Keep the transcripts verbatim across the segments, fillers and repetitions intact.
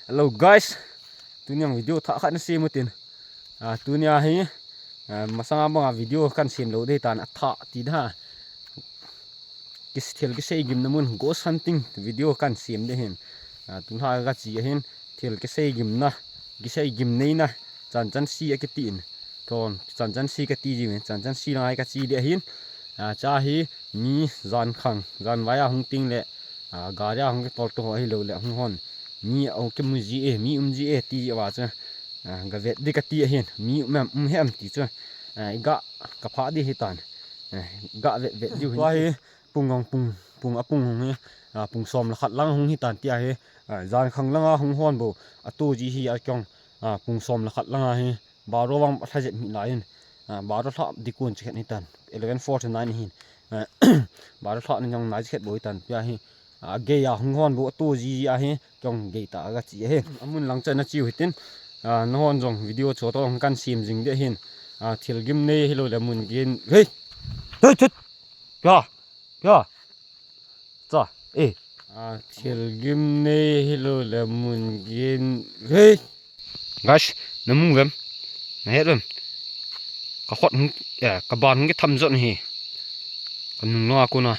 Hello guys, tunia video thah khat na sem utin. Ah, tunia hi, ah, masanga banga video kan sem lou ding tan, athah ti da. Kis-, thil kisei gimna mun ghost hunting video kan sem ding ahin. Ah, tun ha ka chi ahin, thil kisei gimna, kisei gimneina, chanchansi akiti in. Ton, chanchansi kati ji me, chanchansi lang ai ka chi ding ahin. Ah, cha hi mi jankhang, janvai a hung ting le, ah, gari a hung kitol to ho ahilou le hung hon. Mi a kimu ji e, mi um ji e ti ji uva chu. Ah, ga vet ding kati ahin, mi um em, um hem ti chu. Ah, i ga ka pha ding ahi tan. Ah, i ga vet vet diu ahin. Tua hi pung gang pung, pung a pung hung hi, ah, pung som le khat lang hung hi tan tia hi, ah, jankhang langa hung hon bou. Atu ji hi a kyong, ah, pung som le khat langa hi. Baro vang lha jet mi lai in. Ah, baro lha ding kon chi khat hi tan. Eleven forty-nine hin. Ah, baro lha ni jong nai chi khat bou hi tan. Tia hi. Ah, gei a hung hon bou atu ji ji ahi. Kyong gei ta ga chi ahi. Amun lang chan na chiu hitin. Ah, na hon jong video chu to kan sem jing ding ahin. Ah, thil gimnei hilou le mun gin. Hei! Hei, chut! Pia! Pia! Cha, eh. Ah, thil gimnei hilou le mun gin. Hei! Guys, na mu vem? Na het vem? Ka khut hung, eh, ka ban hung kitham jot hi. Ka nung langa kona.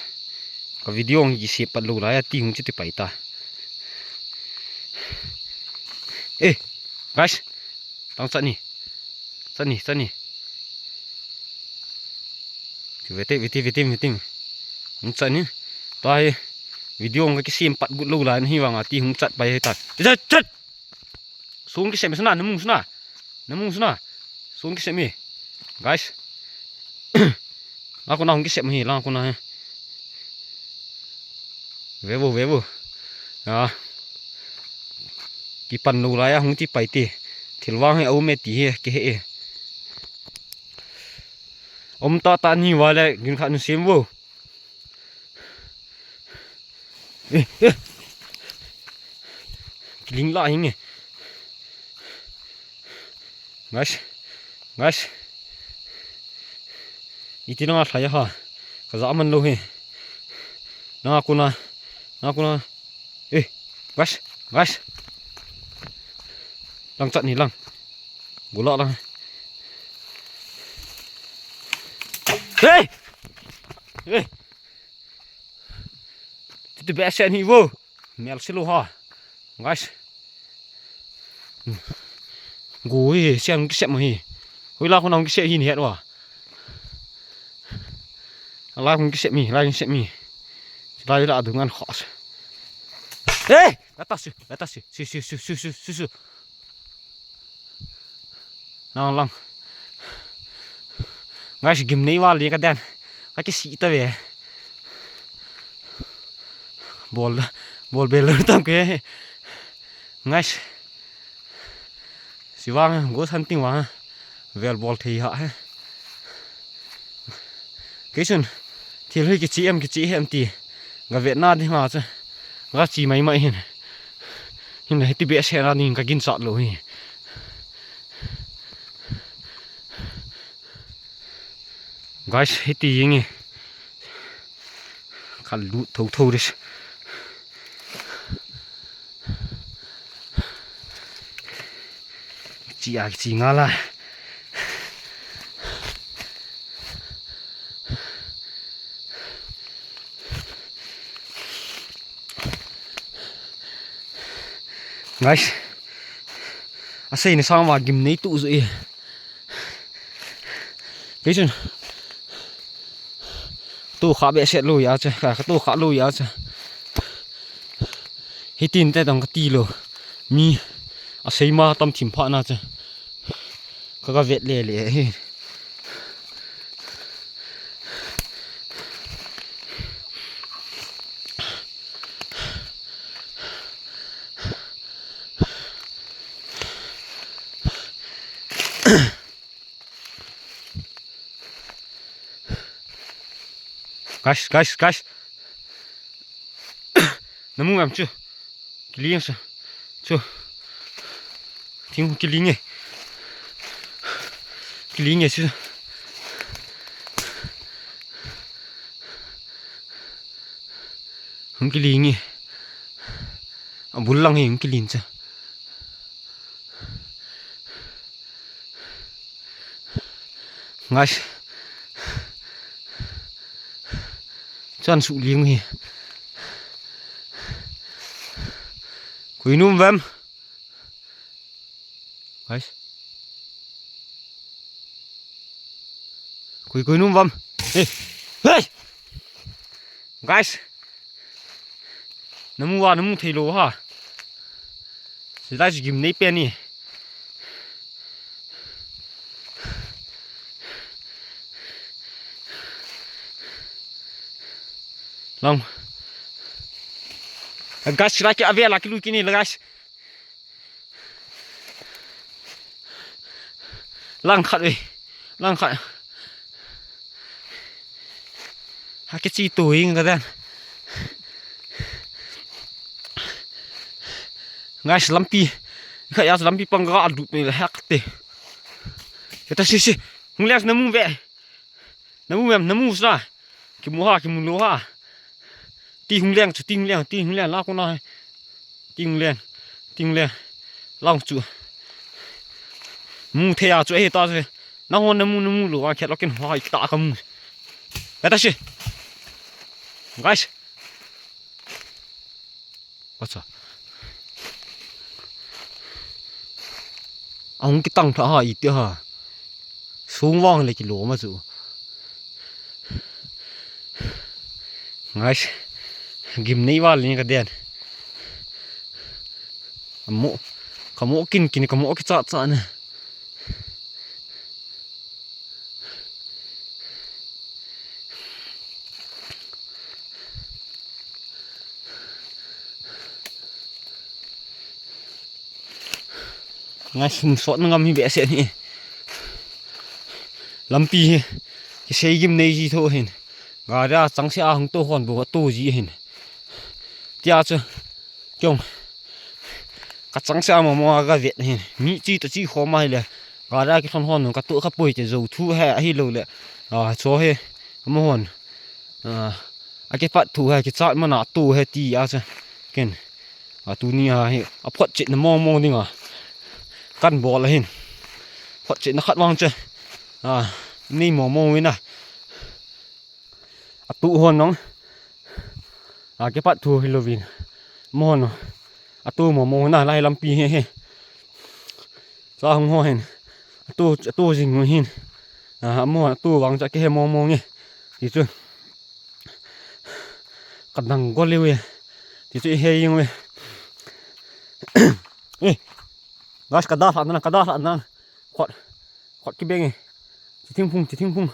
Ka video hung kisem pat lou lai a ti hung chi ti pai ta. Eh, guys. Tang chat ni. Chat ni, chat ni. Ti vete, vete, vete, vete. Hung chat ni. Tua hi video hung kisem pat got lou lai hi vang a ti hung chat pai hi ta. Chat, chat. Sung kisem suna, na mu suna. Na mu suna. Sung kisem e. Guys. Lang kona hung kisem hi, lang kona hi. Ve vo, ve vo. Ah. Kipan lou lai a hung ti pai ti. Thil vang hi a um e ti hi, kihe e. Um ta ta ni va le, gin khat nu sem vo. Eh, eh. Kiling la hing e. Guys. Guys. Iti nanga lhai a ha. Ka ja man lou hi. Nanga kona. Nanga kona. Eh. Guys. Guys. Lang chat ni lang. Gula lang. Hey! Hey! Ti ti behseh ni vo. Mel silo ha. Guys. Go hi, sian kisep mo hi. Hoila kona hung kisep hi ni het wa. Lai hung kisep mi, lai hung kisep mi. Lai la dungan khos. Hey! Lata su, lata su, su, su. Lang, lang. Guys, gimnei val ni ka den. Ka kisih ta ve. Bol, bol bel tam ke. Guys. Si vang, ghost hunting vang. Vel bol thei ha he. Keisun, thil hi kichi em, kichi em ti. Ga vetna ding nga chu. Ga chi mai mai hin. Hin hiti behseh na ding ka ginchat lou hi. Guys, hiti jing e. Ka lut tho tho dis. Chi a, chi nga la. Guys, asei ni sang ma gimnei tu ju e. Keisun. Tu kha behseh lou a chu, ka, ka tu kha lou a chu. Hitin te tong ka ti lou. Mi asei ma tam thim pha na chu. Ka, ka vet le le hi. Guys, guys, guys. Na mu em chu. Kiling sa. Chu. Thing kiling e. Kiling e chu. Hung kiling e. A bul lang hi hung kiling cha. Guys. Chan su ling hi. Koi nom vem. Guys. Koi, koi nom vem. Hey. Hey. Guys. Namu a, namu thei lou ha. Silai si gimnei pen ni. Lang. Guys, silai ki avel a kilui kit ni la, guys. Lang khat ve. Lang khat. Ha, kichi tu ing ka den. Guys, lampi. Khat ya lampi pang ga lut ni la hak te. Kata si si. Hung lias namu ve. Namu em, namu sa. Kimu ha, kimu lou ha. Ti hung leng chu, ti hung leng, ti hung leng, la ko na. Ti hung leng, ti hung leng. Lang chu. Mu thei a chu, eh, ta chu. Nahon namu, namu lou a, khet lou ken ha, i ta ka mu. Kata si. Guys. Acha. Ahung kitang tha ha iti ha. Sung vang le kilom a chu. Guys. Gimnei val ni ka den. Amo. Kamo kin kin, kamo kicha cha na. Ngai sum sot na ngam hi behseh ni. Lampi hi kisei gimnei ji tho hin. Gari a chang se a hung to hon bou a to ji hin. Tia chu. Kiong. Ka chang se a momo a ka vet hin. Mi chi to chi khom a hi le. Gari a kithon hon ka to ka poi te zo thu he ahi lo le. A, cho he. Mo hon. A, a kipat thu he, kichat mana to he ti a chu. Ken. A, tuni a hi. A phot chet na momo ding a. Kan bol a hin. Phot chet na khat vang chu. A, nei momo win a. A tu hon nong. A kipat thu hi lovin. Mo hon. A tu mo mo na lai lampi he he. Sa hung ho hin. A tu, a tu jing hin. A mo a tu vang cha ke he mo mo nge. Ti chu. Ka dang go le we. Ti chu he ying we. Eh. Gas ka da sa na, ka da sa na. Khot. Khot kibeng e. Chi thingphung, chi thingphung.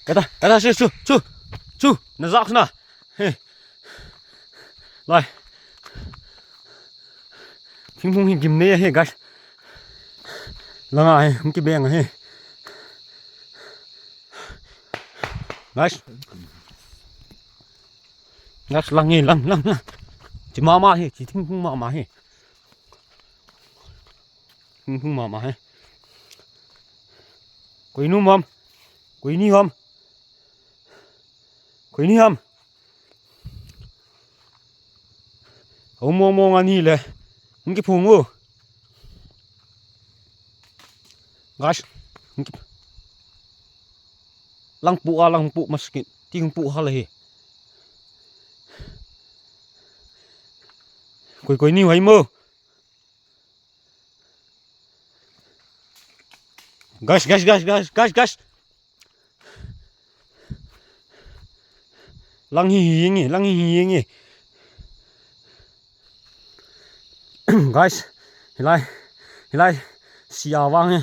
Kata, kata, su, su, su, su. Na zak na. He. Lai. Thingphung hi gimnei he, guys. Langa he, hung kibeng he. Guys. Guys, lang he, lang, lang, lang. Chi mama he, chi thingphung mama he. Hung, hung mama he. Koi nu mam. Koi ni ham. Koi ni ham. Hung mong mong ani le. Hung kiphung u. Guys. Hung kip-, lang pu a, lang pu maskin. Ti hung pu hal he. Koi, koi ni hai mo. Guys, guys, guys, guys, guys, guys. Lang hi hi nge, lang hi hi nge. Guys, hilai, hilai, sia vang he.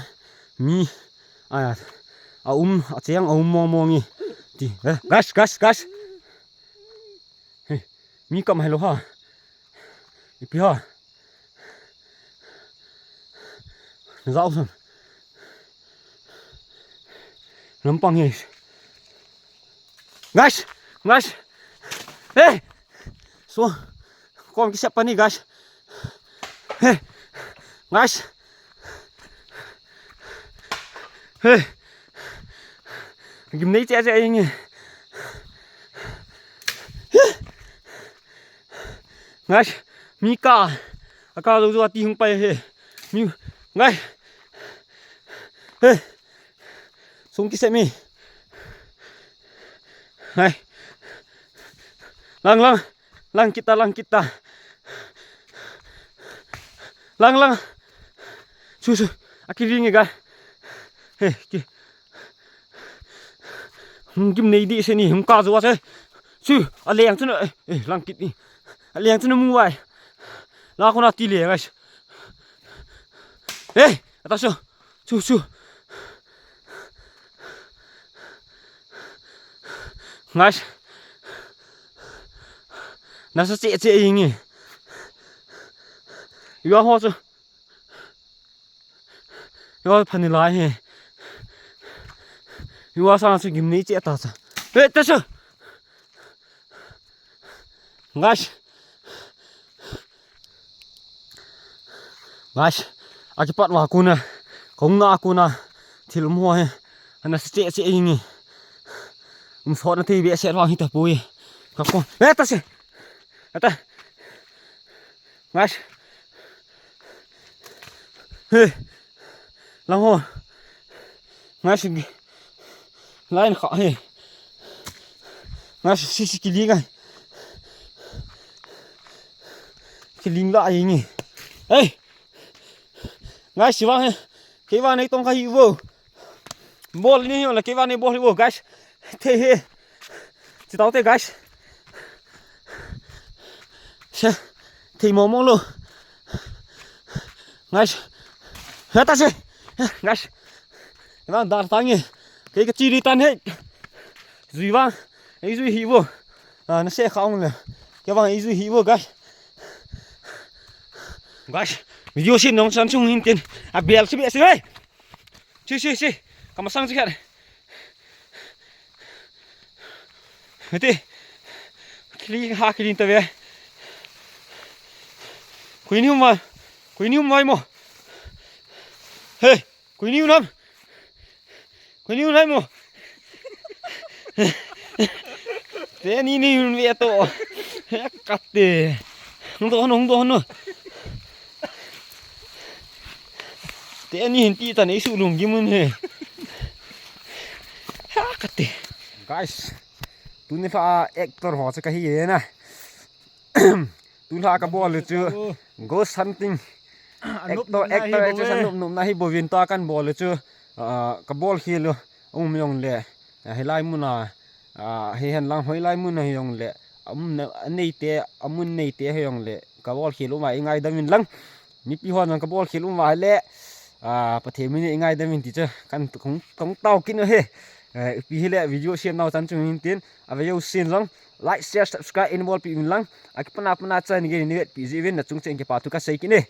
Mi, a, a um, a cheng, a um mong mong nge. Ti, eh, guys, guys, guys. He, mi kam hai lo ha. Ipi ha. Na zau san. Lampang he. Guys, guys. Hey. So, kom kisep pani, guys. Hey. Guys. Hey. Gimnei che che inge. Guys, mi ka. Aka lo zo ati hung pai he. Mi, guys. Hey. Sung kisem e. Hai. Lang, lang. Lang kita, lang kita. Lang, lang. Su, su. Aki ring ga. He, ki. Hung kim nei di se ni, hung ka zo se. Su, a leng chu na, eh, eh, lang kit ni. A leng chu na mu vai. La ko na ti le, guys. Hey, ata su. Su, su. Guys. Nasa che che ingi. Yua ho su. Yua phani lai he. Yua sa su gim nei che ta sa. Hey, ta su. Guys. Guys. Akipat wa kuna. Kong na kuna. Thil um ho he. Ana se che che ingi. Um sot na thei be se lo hi ta pui. Ka ko. Eh, ta se. Ata. Guys. Hey. Lang ho. Guys. Line kha he. Guys, si si kiling ai. Kiling la ai ngi. Hey. Guys, si vang he. Kei vang nei tong kha hi vo. Bol ni la kei vang nei bol hi vo, guys. Thei he. Chi tau te, guys. Se. Thei mo mo lo. Guys. He ta se. Guys. Vang dar tang e. Kei ka chi ri tan he. Zui vang. Ei zui hi vo. Ah, na se kha ong le. Kei vang ei zui hi vo, guys. Guys. Video sin nong san sung hin tin. A bel si be si, hey. Si, si, si. Ka masang si khat. Hiti. Kili ha kili ta ve. Kui ni um vai. Kui ni um vai mo. Hey, kui ni um nam. Kui ni um vai mo. Te ni ni un ve to. He kate. Hung to hung to hung. Te ni hin ti ta nei su lung gi mun he. Ha kate. Guys, tuni lha actor ho cha ka hi e na. Tuni lha ka bol le chu ghost hunting. Actor, actor, actress a nop nop na hi bovin ta kan bol le chu, ah, ka bol khel u um jong le, ah, hilai mun a, ah, hi hen lang hoilai mun a hi jong le, um na, a nei te, a mun nei te hi jong le, ka bol khel u ma i ngaidam in lang. Mipi hon jong ka bol khel u ma le, ah, Pathen min i ngaidam in ti chu kan kong, kong tao kin u he. Eh, ipi hi le video sem nau chan chung hin tin, a ve jou sin lang. Like, share, subscribe in bol pi min lang. A kipana pana chan ge ni vet pi ji vin na chung chen kipa thu ka sei kin e.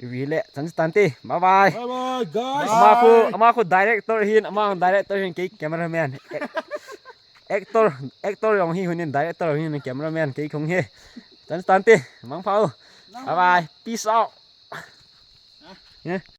Ipi le, chan tan te. Bye bye. Bye bye, guys. Ama khu, ama khu director hin, ama director hin kei cameraman. Ac-, actor, actor jong hi hunin director hin cameraman kei khong he. Chan tan te. Mangpha u. Bye bye. Peace out. Yeah.